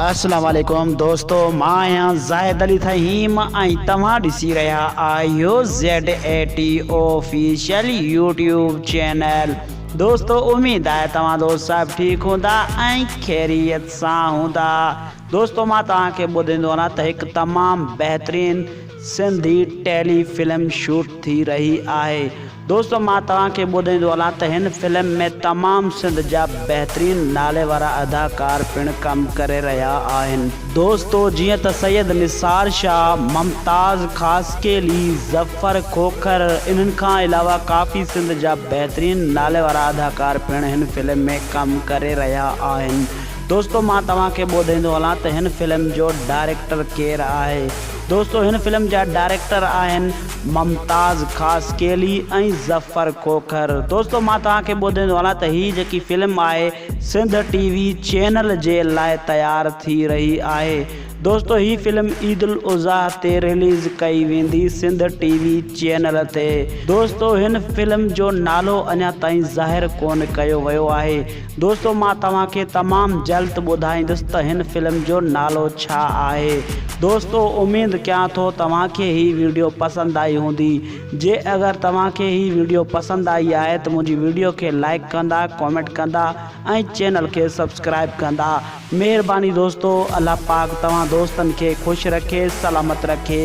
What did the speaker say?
السلام عليڪم دوستو مان آهيان زاهد علي ٿهيم ۽ توهان ڏسي رهيا آهيو Z A T official YouTube channel دوستو اميد آهي توهان دوست صاحب ٺيڪ هوندا ۽ خيريت سان هوندا دوستو مان توهان کي ٻڌيندو هلان ته هڪ تمام بهترين سنڌي ٽيلي فلم شوٽ ٿي رهي آهي دوستو مان توهان کي ٻڌائيندو هلان ته هن فلم ۾ تمام سنڌ جا بهترين نالي وارا اداڪار پڻ ڪم ڪري رهيا آهن. دوستو جيئن ته سيد نثار شاهه، ممتاز خاصخيلي، ظفر کوکر انهن کان علاوه ڪافي سنڌ جا بهترين نالي وارا اداڪار پڻ هن فلم ۾ ڪم ڪري رهيا آهن. دوستو مان توهان کي ٻڌائيندو هلان ته هن فلم جو ڊائريڪٽر ڪير آهي. دوستو هن فلم جا ڊائريڪٽر آهن ممتاز خاصخيلي ۽ ظفر کوکر دوستو مان توهان کي ٻڌائيندو هلان ته هي جيڪي فلم آهي سنڌ ٽي وي چينل جي لاء تيار ٿي رهي آهي دوستو هي فلم عيد الاضحيٰ تي رليز ڪئي ويندي سنڌ ٽي وي چينل تي دوستو هن فلم جو نالو اڃا تائين ظاهر ڪونه ڪيو ويو آهي دوستو مان توهان کي تمام جلد ٻڌائيندس ته هن فلم جو نالو ڇا آهي دوستو اميد ڪيان ٿو توهان کي هي ويڊيو پسند آئي هوندي جي اگر توهان کي هي ويڊيو پسند آئي آهي ته منهنجي ويڊيو کي لائيڪ ڪندا ڪامينٽ ڪندا ۽ چينل کي سبسڪرائيب ڪندا مهرباني دوستو الله پاڪ توهان دوستن کي خوش رکي سلامت رکي.